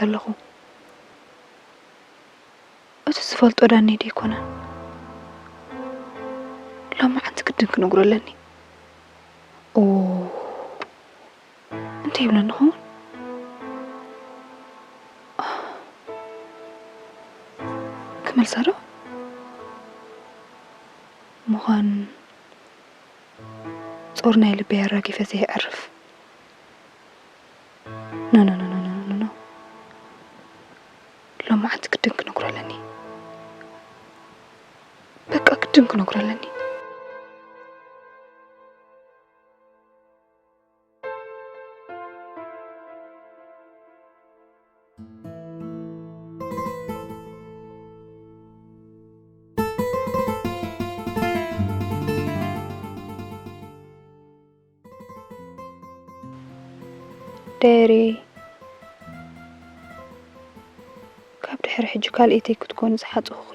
ኣለኹ። እቲ ዝፈልጦ ዳኒ ዶ ኣይኮነን? ሎማዓንቲ ግድን ክነግሮ ኣለኒ። ኦ፣ እንታይ ይብለኒ ኸውን? ክመልሳ ዶ? ምዃን ጾር ናይ ልበይ ኣራጊፈ ዘየዕርፍ። ኖ፣ ኖ፣ ኖ፣ ኖ፣ ኖ፣ ኖ፣ ኖ። ሎማዓንቲ ግድን ክነግሮ ኣለኒ። በቃ ግድን ክነግሮ ኣለኒ። ደሬ፣ ካብ ድሕሪ ሕጂ ካልኤተይ ክትኮኒ ዝሓጸኹኺ፣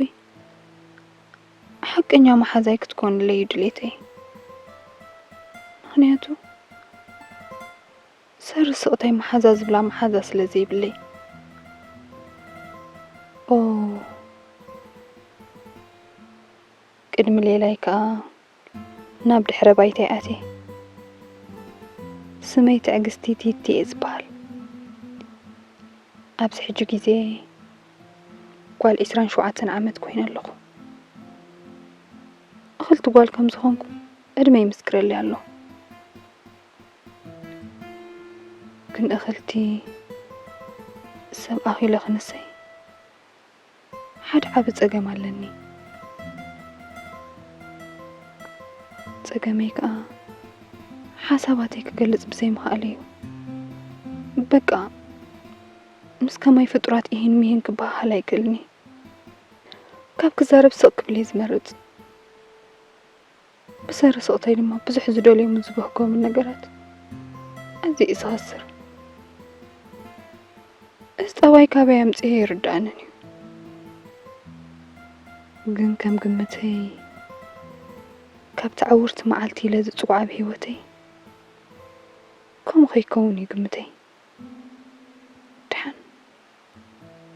ሓቀኛ መሓዛይ ክትኮንለይ እዩ ድሌተይ። ምኽንያቱ፣ ሰሪ ስቕተይ መሓዛ ዝብላ መሓዛ ስለ ዘይብለይ። ኦ፣ ቅድሚ ሌላይ ከኣ ናብ ድሕረ ባይታይ ኣትየ። ስመይ ትዕግስቲ ቲቲ እየ ዝበሃል። ኣብዚ ሕጂ ግዜ ጓል ዒስራን ሸውዓተን ዓመት ኮይነ ኣለኹ። እኽልቲ ጓል ከም ዝኾንኩ ዕድመ ይምስክረለይ ኣሎ። ግን እኽልቲ ሰብ ኣኺለ ክንሰይ ሓደ ዓቢ ጸገም ኣለኒ። ጸገመይ ከኣ ሓሳባተይ ክገልጽ ብዘይምኽኣለይ እዩ። በቃ ምስ ከማይ ፍጡራት ኢሂን ሚሂን ክበሃሃል ኣይክእልን'የ። ካብ ክዛረብ ስቕ ክብል እየ ዝመርጽ። ብሰሪ ስቕተይ ድማ ብዙሕ ዝደልዮምን ዝበህጎምን ነገራት ኣዝየ እየ ዝኸስር። እዚ ጠባይ ካበይ ኣምጺኤ ኣይርድኣንን እዩ። ግን ከም ግምተይ፣ ካብታ ዕውርቲ መዓልቲ ኢለ ዝጽውዓ ኣብ ህይወተይ፣ ከምኡ ከይከውን እዩ ግምተይ። ደሓን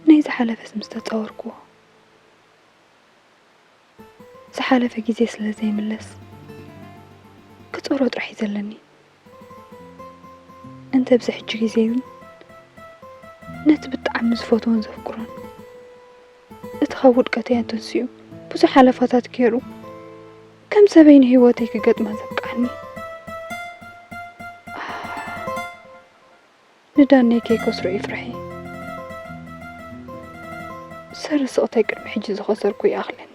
ናይ ዝሓለፈስ ምስ ተጻወርክዎ፣ ዝሓለፈ ግዜ ስለ ዘይምለስ፣ ክጸሮ ጥራሕ እዩ ዘለኒ። እንተ ኣብዚ ሕጂ ግዜ ግን፣ ነቲ ብጣዕሚ ዝፈትዎን ዘፍቅሮን፣ እቲ ካብ ውድቀተይ ኣተንሲኡ ብዙሕ ሓለፋታት ገይሩ፣ ከም ሰበይ ንህይወተይ ክገጥማ ዘብቅዓኒ፣ ንዳነይ ከይከስሮ ይፍራሕ እየ። ሰሪ ስቕተይ ቅድሚ ሕጂ ዝኸሰርኩ ይኣኽለኒ።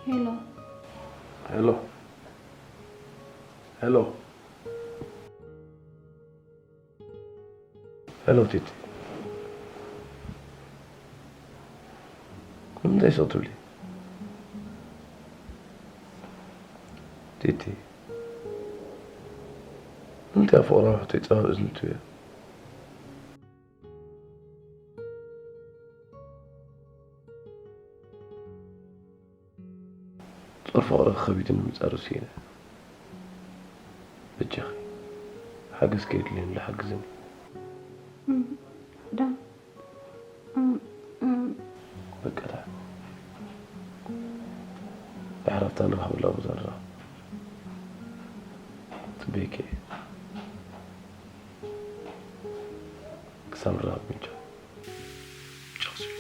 ሄሎ። ሄሎ። ሄሎ። ሄሎ ቲቲ። ንምንታይ ስቕ ትብሊ? ቲቲ። ንምንታይ ኣብ ፍቕራዊ ሕቶይ ጸባብ እዝኒ ትህብዮ? ጾር ፍቕሪ ከቢድኒ ምጻር ወሲነ። በጃኺ፣ ሓገዝ ከየድልየኒ ዶ ሓግዝኒ። እም፣ ዳን፣ እም፣ እም። በቃ፣ ዳን። ድሕሪ ኣብታ ንራኸበላ ቦታ ንራኸብ። ኦኬ። ክሳብ ንራኸብ ብቻ። ቻው ስዊት።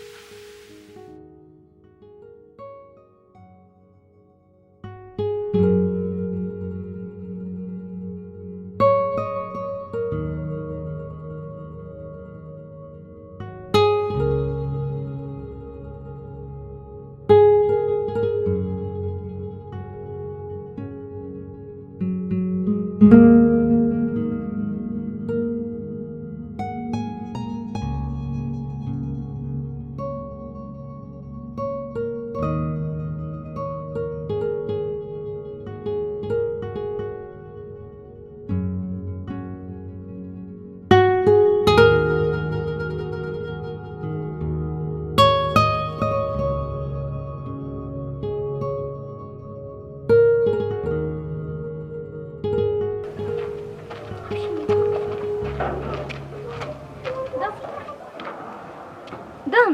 ዳን፣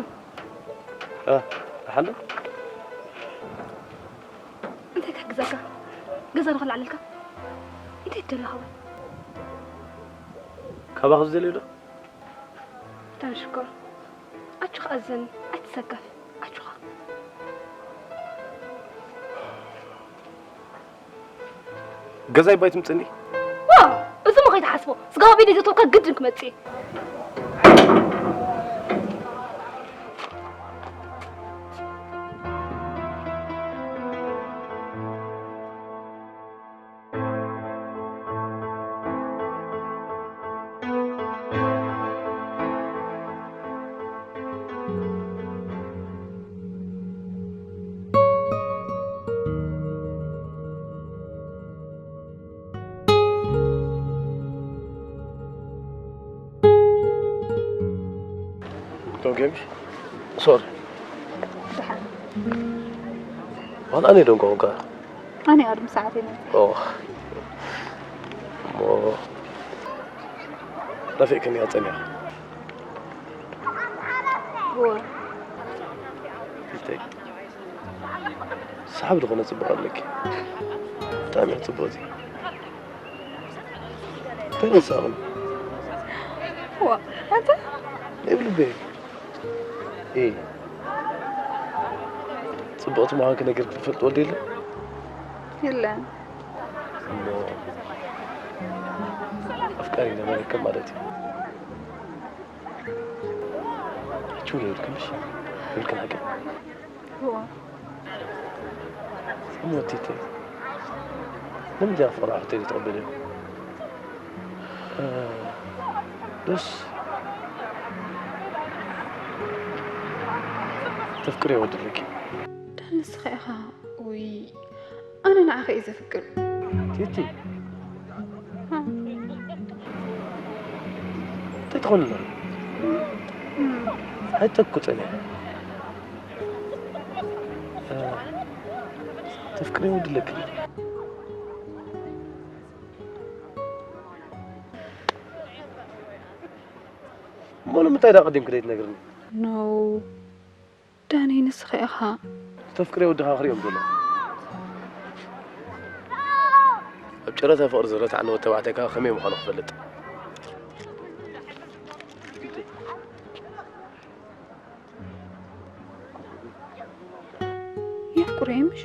እ፣ ደሓን ዶ? እንታይ ክሕግዘካ? ገዛ ዶ ክልዓለልካ? እንታይ ትደሊ ካባይ? ካባኺ ዝደልዮ ዶ? ዳን ሽኮር፣ ኣጆኻ ኣዘኒ፣ ኣይትሰከፍ፣ ኣጆኻ። ገዛይ ባይ ትምጽኒ? ዋ፣ እዚ እሞ ከይትሓስቦ፣ ስጋዊ ቤት ዘይተውካ ግድን ክመጽእ እየ። ቶጌምሽ ሶሪ። ደሓን። ዋላ ኣነ ደንቆ እኳ። ኣነ ቅድሚ ሰዓት እየ መፂእ። ኦ። እሞ ናፊቅክኒ እያ ጸኒሓ። እወ። እንታይ? ሰሓቢ ዝኾነ ጽቡቕ ኣለኪ። ብጣዕሚ እያ ጽብቕቲ። እንታይ ነሳቕኒ? ዋ፣ ኣንተ? ናይ ብልበይ። እ። ጽብቕቲ ምዃንኪ ነጊርኪ ዝፈልጥ ወዲ የለን? የለን። እሞ ኣፍቃሪ ነበረኪ ማለት እዩ። ሕጂ እውን የብልክን፣ እሺ? የብልክን ሓቂ? እወ። እሞ ቲቲ፣ ንምንታይ ፍቕራ ሕቶይ ዘይትቕበልዮ? እ፣ ዶስ ተፍቅርዮ ወዲ ኣለኪ? ዳን፣ ንስኻ ኢኻ። ውይ፣ ኣነ ንዓኺ እየ ዘፍቅር። ቲቲ። እ። እንታይ ትኾኒ ኣለኺ? እም። ኣይተኩ ጸኒሐ። እ፣ ተፍቅሪ ወዲ ኣለኪ። እሞ ንምንታይ ዳ ቀዲምኪ ዘይትነግርኒ? ኖ። ዳኒ፣ ንስኻ ኢኻ። ተፍቅርዮ ወድኻ ክርእዮም ዘሎ። ኣብ ጨረታ ፍቕሪ ዝረታዕኒ ወዲ ተባዕታይ ከኣ ከመይ ምዃኑ ክፈልጥ። የፍቅሮ እዩ ምሽ?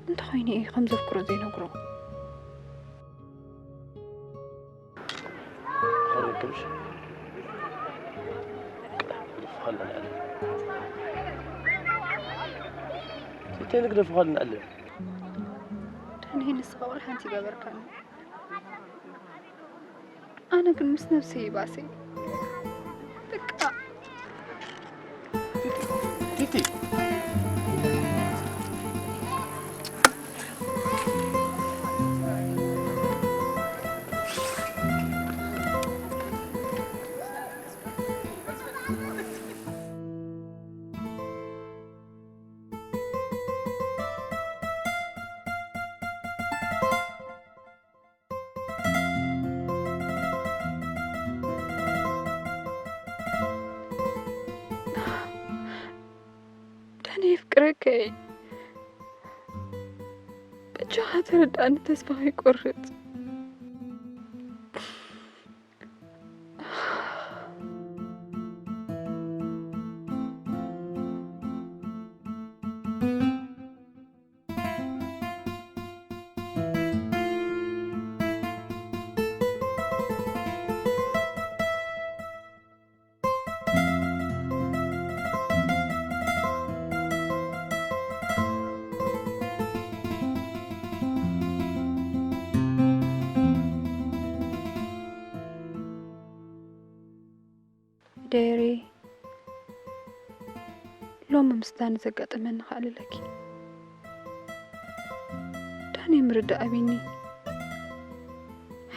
እንተኾይኑ እዩ ከም ዘፍቅሮ ዘይነግሮ። ኸረክብሽ። ግደፍኻልና ንዕለ። ቲቲ፣ ግደፍኻልና ንዕለ። ዳኒ፣ ንስኻ ወላ ሓንቲ ይገበርካኒ። ኣነ ግን ምስ ነብሰይ ይባሰ። በቃ። ቲቲ፣ ቲቲ። ዳኒ፣ የፍቅረካ እየ። በጃኻ ተረዳእኒ፣ ተስፋ ከይቆርጽ። ደይሪ፣ ሎሚ ምስ ዳኒ ዘጋጠመኒ ከዕልለኪ። ዳኒ ምርዳእ ኣቢኒ።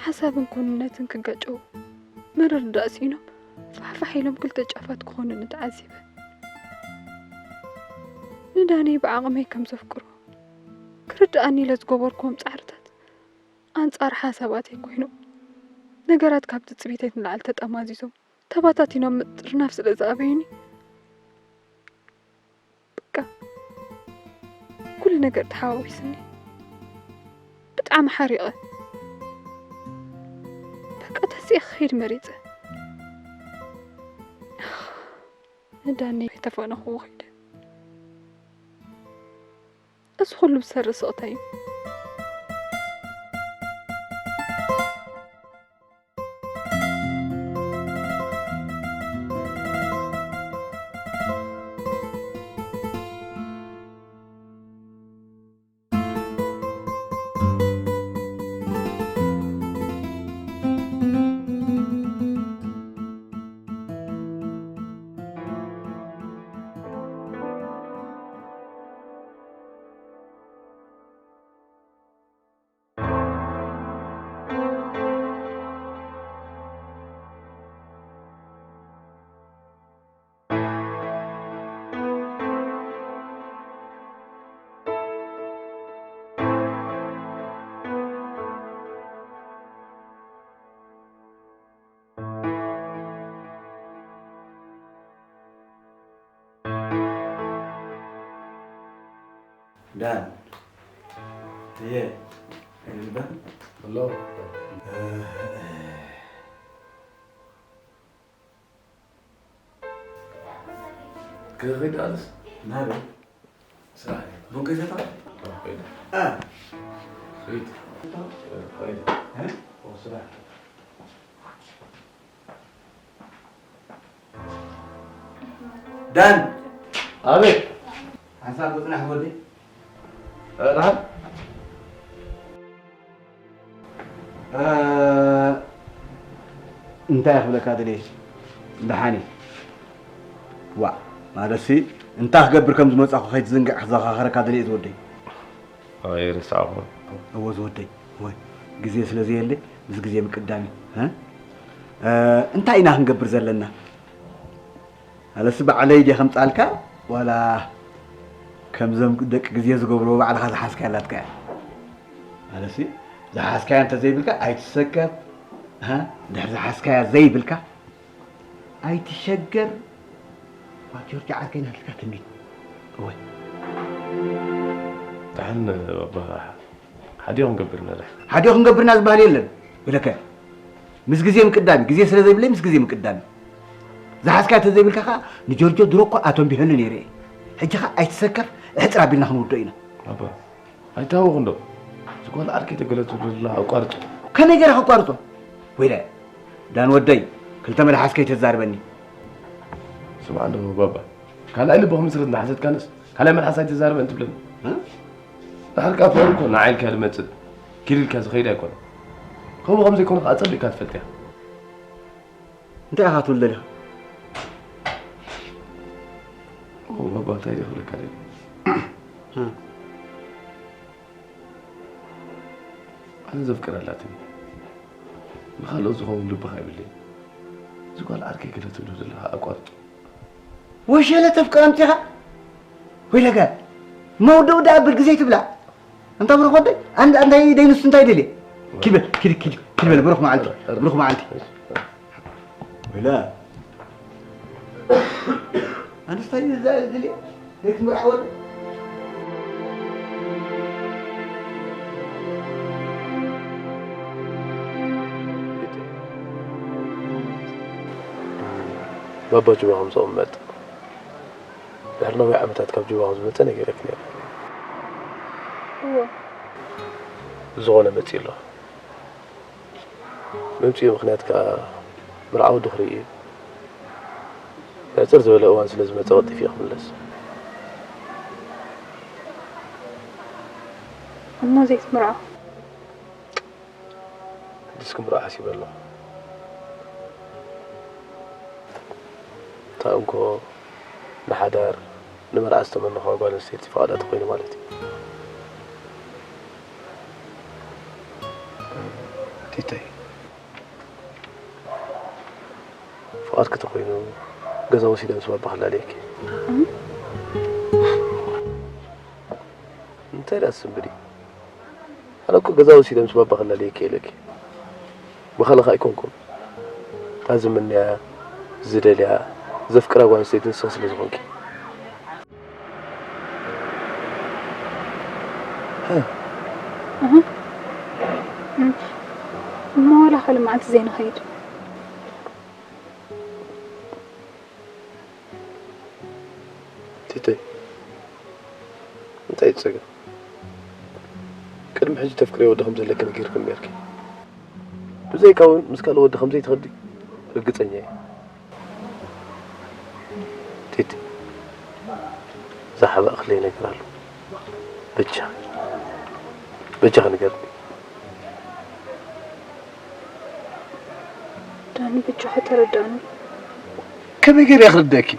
ሓሳብን ኩንነትን ክጋጨው ምርዳእ ስኢኖም ፋሕፋሕ ኢሎም ክልተ ጫፋት ክኾኑኒ ተዓዚበ። ንዳኒ ብዓቕመይ ከም ዘፍቅሮ ክርድኣኒ ኢለ ዝገበርክዎም ጻዕርታት ኣንጻር ሓሳባተይ ኮይኖም፣ ነገራት ካብ ትጽቢተይ ንላዕሊ ተጠማዚዞም ተባታቲኖም ምጥርናፍ ስለ ዝኣበዩኒ፣ በቃ ኩሉ ነገር ተሓዋዊስኒ። ብጣዕሚ ሓሪቐ። በቃ ተሲኤ ክኸይድ መሪጸ። ንዳኒ ተፈነኽዎ ከይደ። እዚ ኩሉ ብሰሪ ስቕታ እዩ። ዳን፣ እየ፣ ኣይልበን። ኣሎ። ክኸይድ ኣለስ? ናበይ? ስራሕ። ቡን ከይሰታ? አ፣ አ። ሪት። ሪት። እ? ኦ፣ ስራሕ። ዳን። ኣቤት። ሓንሳብ ክጽናሕ ወዲ። እ፣ ደሓን? እ፣ እንታይ ክብለካ ደልየ? ደሓን እዩ። ዋ፣ ማለትሲ እንታይ ክገብር ከም ዝመጻኹ ከይትዝንግዕ ክዘኻኸረካ ደልየ ዝወደይ። ኣይረሳዕኹን። እወ ዝወደይ፣ እወ ግዜ ስለ ዘየለ ምስ ግዜ ምቅዳም እዩ። እ? እ፣ እንታይ ኢና ክንገብር ዘለና? ኣለሲ ባዕለይ ድየ ከምጻልካ ዋላ ከምዞም ደቂ ግዜ ዝገብርዎ ባዕልኻ ዝሓዝካያ ኣላትካ እያ? ኣለሲ ዝሓዝካያ እንተዘይብልካ ኣይትሰከፍ። እ? ድሕሪ ዝሓዝካያ ዘይብልካ ኣይትሸገር። ዋ ጆርጆ ዓርከይ ናትካ ትምኒት። እወ። ደሓን ባባ፣ ሓዲኦም ገብርና ደሓን። ሓዲኦም ገብርና ዝበሃል የለን። ብለካ ምስ ግዜ ምቅዳም እዩ። ግዜ ስለ ዘይብለይ ምስ ግዜ ምቅዳም እዩ። ዝሓዝካ ተዘይብልካ ኸዓ ንጆርጆ ድሮ እኮ ኣቶም ቢሆኒ ነይረ እየ። ሕጂ ኸዓ ኣይትሰከፍ፣ እሕፅር ኣቢልና ክንውዶ ኢና። ኣባ፣ ኣይታወቕ እንዶ። እዚ ጓል ዓርከይ ተገለቱ ዘላ ኣቋርጾ። ከመይ ገይረ ከቋርጾ? ወይለ፣ ዳን ወደይ፣ ክልተ መልሓስ ከይተዛርበኒ። ስማዕ እንዶ ባባ፣ ካልኣይ ልቢ ክምስርት እናሓሰድካንስ ካልኣይ መልሓስ ኣይተዛርበን ትብለኒ? እ? ድሓር ከኣ ፍቕሪ እኮ ንዓ ኢልካ ዝመጽእ፣ ኪድ ኢልካ ዝኸይድ ኣይኮነን። ከምኡ ከም ዘይኮነ ከኣ ኣጸቢቕካ ትፈልጥ ኢኻ። እንታይ ኢኻ ትብል ደሊኻ? ኦ፣ ባባ፣ እንታይ ድየ ክብለካ ደልየ? እ። ኣነ ዘፍቅር ኣላትኒ። ንኻልኦት ዝኸውን ልቢ ከኣ የብለይን። እዚ ጓል ዓርከይ ገለ ትብሎ ዘለኻ ኣቋርጾ። ወሸለ ተፍቅራ ኣምጺኻ? ወይለከ፣ መውደው ደኣ ብርጊ ዘይትብላ። ኣንታ ብሩኽ ወደይ፣ ኣን-፣ ኣንታይ ደይንሱ እንታይ ደልየ? ኪድ በል፣ ኪድ፣ ኪድ፣ ኪድ በል፣ ብሩኽ መዓልቲ፣ ብሩኽ መዓልቲ። ወይለ። ኣንስታይ እዛ ደልየ፣ ዘይትምርዓወሉ። ባባ ጁባ ከም ዝቕመጥ፣ ድሕሪ ነዊሕ ዓመታት ካብ ጁባ ከም ዝመጸ ነጊረኪ ነይረ። እወ። ብዝኾነ መጺኡ ኣሎ። ምምጺኡ ምኽንያት ከኣ መርዓ ወዱ ክርኢ እዩ። ሕጽር ዝበለ እዋን ስለ ዝመጸ ቀልጢፈ እየ ክምለስ። እሞ ዘይትምርዖ? ሕጅስ ክምርዖ ሓሲበ ኣለኹ። እታ እንኮ ንሓዳር ንመርዓ ዝተመነኹዋ ጓል ኣንስተይቲ ፍቓዳ ተኾይኑ ማለት እዩ። ቲተይ፣ ፍቓድኪ ተኾይኑ ገዛ ወሲደ ምስ ባባ ክላለየኪ። እንታይ ደኣ ትስንብዲ? ኣነ እኮ ገዛ ወሲደ ምስ ባባ ክላለየኪ ኢለኪ። ብኻልእ ኣይኮንኩን። እታ ዝምነያ፣ ዝደልያ፣ ዘፍቅራ ጓል ኣንስተይቲ ንስኺ ስለ ዝኾንኪ። እህ። እም። እሞ ዋላ ካልእ መዓልቲ ዘይንኸይድ? ቲተይ፣ እንታይ እዩ ጸገም? ቅድሚ ሕጂ ተፍቅርዮ ወዲ ከም ዘለኪ ነጊርክኒ ነርኪ። ብዘይካ እውን ምስ ካልእ ወዲ ከም ዘይትኸዲ ርግጸኛ እየ። ቲቲ፣ ዝሓባእክለይ ነገር ኣሎ። በጃ፣ በጃ ንገርኒ። ዳኒ፣ በጃኻ ተረዳእኒ። ከመይ ገይረ ክርደእኪ?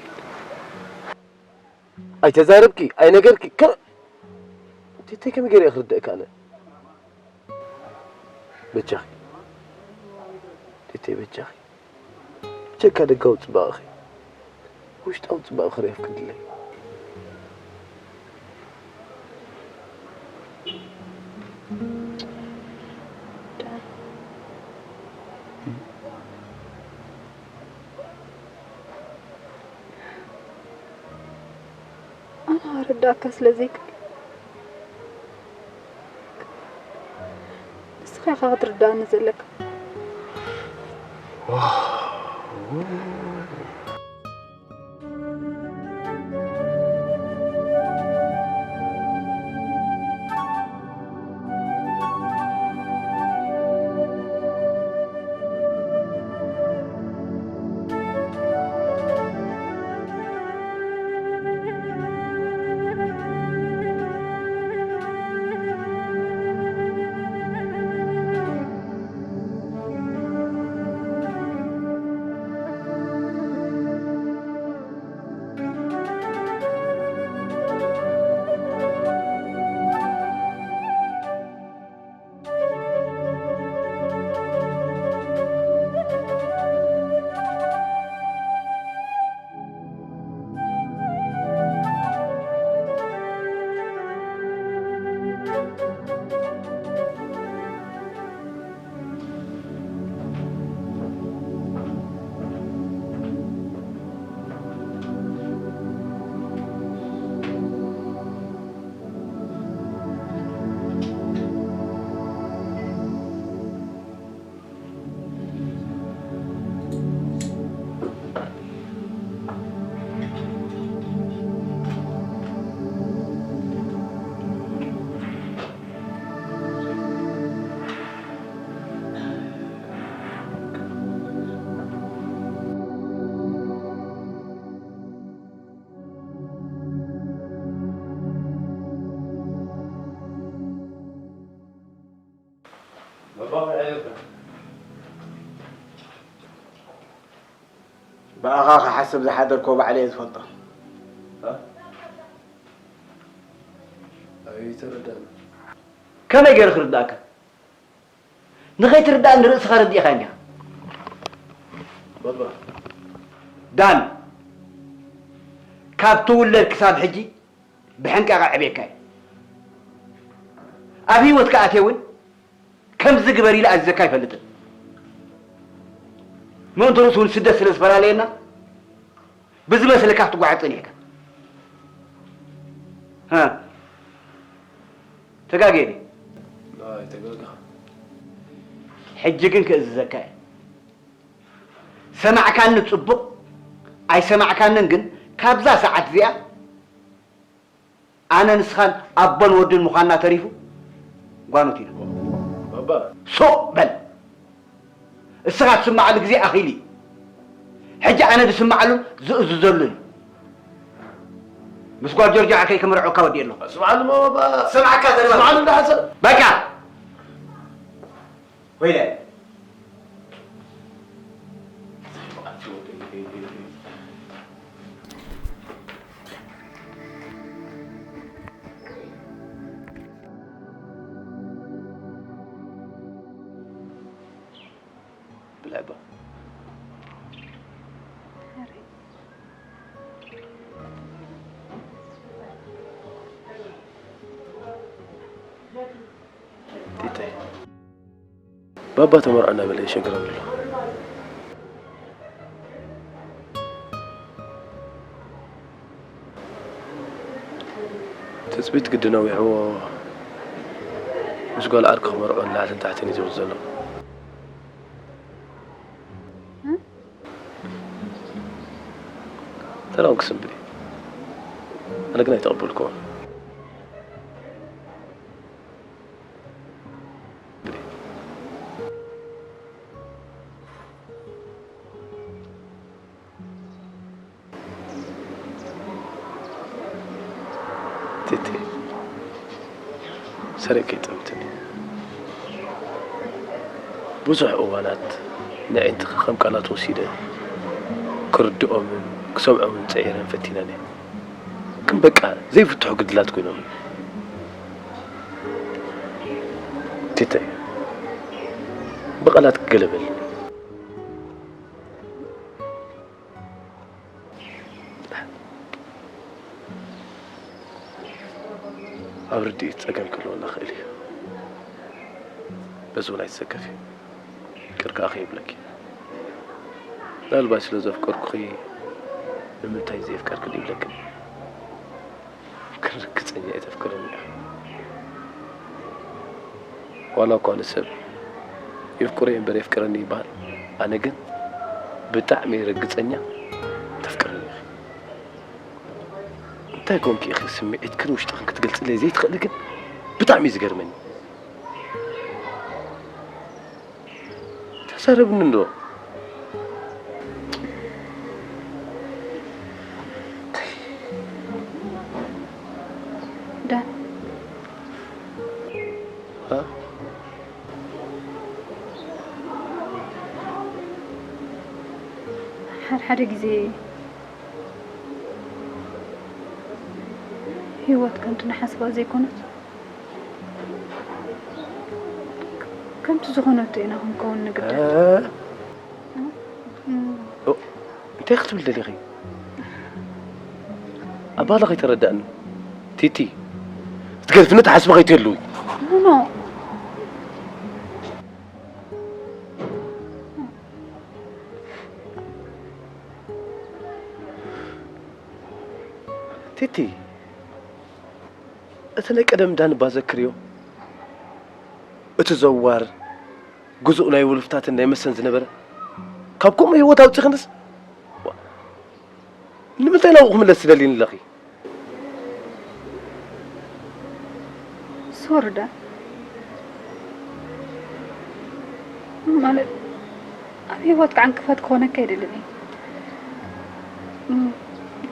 ኣይተዛረብኪ፣ ኣይነገርኪ። ከ-፣ ቲተይ፣ ከመይ ገይረ ክርደእካ ኣነ? በጃኺ ቲተይ፣ በጃኺ። ብጀካ ደጋዊ ጽባቐኺ፣ ውሽጣዊ ጽባቐ ክርኢ ኣፍቅድለይ። ኣነ ኣረዳእካ ስለ ዘይክእል፣ ንስኻ ኢኻ ክትርዳእኒ ዘለካ። ብኣኻ ክሓስብ ዝሓደርኮ ባዕለይ እየ ዝፈልጦ። ኣይተረዳእን። ከመይ ገይረ ክርዳእካ? ንኸይትርዳእኒ ርእስኻ ረዲእኻ እንዲኻ። ባባ። ዳን፣ ካብ ትውለድ ክሳብ ሕጂ ብሕንቃቕ ኣዕብየካ እየ። ኣብ ህይወትካ ኣትየ እውን ከምዚ ግበር ኢለ ኣዚዘካ ኣይፈልጥን። ምእንተ ርእሱ እውን ስደት ስለ ዝፈላለየና ብዝመስለካ ክትጓዓዝ ጸኒሕካ። ሃ፣ ተጋግየ ድየ? ኣይተጋገኻ። ሕጂ ግን ክእዝዘካ እየ። ሰማዕካኒ ጽቡቕ፣ ኣይሰማዕካንን ግን ካብዛ ሰዓት እዚኣ ኣነ ንስኻን ኣቦን ወድን ምዃንና ተሪፉ ጓኖት ኢና። ባባ ሱቕ በል። እስኻ ትስማዓሉ ግዜ ኣኺሉ እዩ። ሕጂ ኣነ ዝስማዓሉን ዝእዝዘሉን እዩ። ምስ ጓል ጆርጆ ዓርከይ ክምርዖካ ወዲኤ ኣለኹ። ስምዓሉ ባባ ስምዓካ ዘረባ ስምዓሉ እንዳሓሰብ በቃ ወይለ ብላባ ቲተይ ባባ ተመርዖ እናበለ ይሸግረም ኣሎ። ትፅቢት ግዲ ነዊሕዎ ምስ ጓል ዓርኪ ክመርዖ ንላዕልን ታሕትን እዩ ዝብል ዘሎ። ተራውን ክስንብል እዩ። ኣነ ግን ኣይተቐበልኩዎን። ቴቴ ሰሪዕ ከይጠምትኒ ብዙሕ እዋናት ንዕንትኺ ከም ቃላት ወሲደ ክርድኦምን ክሰምዖምን ፀዒረን ፈቲነን እየ። ግን በቃ ዘይፍትሑ ግድላት ኮይኖም ቴቴ ብቃላት ክገለበልኒ ኣብ ርድኢት ጸገም ክህልወና ክእል እዩ። በዚ እውን ኣይትሰከፊ። ይቅር ከኣ ከይብለኪ። ምናልባት ስለ ዘፍቀርኩኺ ንምንታይ ዘየፍቀርክኒ ይብለክን። ግን ርግጸኛ እየ ተፍቅርኒ ኢኺ። ዋላ እኳ ንሰብ የፍቅሮ እየ እምበር የፍቅረኒ ይበሃል። ኣነ ግን ብጣዕሚ እየ ርግጸኛ ተፍቅርኒ ኢኺ። እንታይ ኮንኪ ኢኺ ስምዒትክን ውሽጥኽን ክትገልጽለይ ዘይትኽእሊ ግን ብጣዕሚ እዩ ዝገርመኒ። ተዛረብኒ እንዶ። ዳን እ? ሓደ ሓደ ግዜ ህይወት ከምቲ ንሓስባ ዘይኮነት ከምቲ ዝኾነቶ ኢና ክንከውን ንግደድ። እ? እንታይ ክትብል ደሊኺ? ኣባህላ ከይተረዳእኒ ቲቲ ክትገድፍኒ ትሓስቢ ከይትህልዊ ኖኖ ቲቲ እቲ ናይ ቀደም ዳን እባ ዘክርዮ እቲ ዘዋር ግዙእ ናይ ውልፍታትን ናይ መሰን ዝነበረ ካብ ከምኡ ህይወት ኣውፂኽንስ ዋ፣ ንምንታይ ናብኡ ክምለስ ትደልይኒ ኣለኺ? ሶሪ ዳን ማለት ኣብ ህይወትካ ዕንቅፋት ክኾነካ ኣይደልን እየ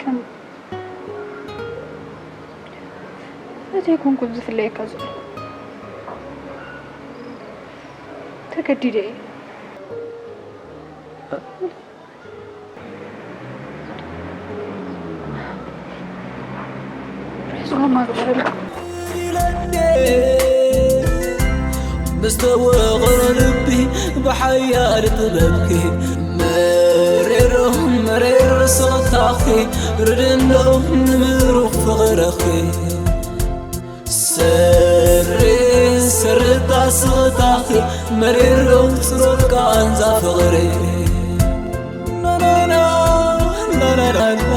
ከም እቲ ኣይኮንኩን ዝፍለየካ ዘሎ ተገዲደ እየ ርሑስ ጎማ ግበረልና ምስ ተወቕሮ ልቢ ብሓያል ጥበብኪ መሪሩ መሪር ስቕታኺ ርድንዶ ንምሩኽ ፍቕርኺ ሰሪ ሰርታ ስቕታኺ መሪሩ ጽሎት ቃንዛ ፍቕሪ ናናና ናናናና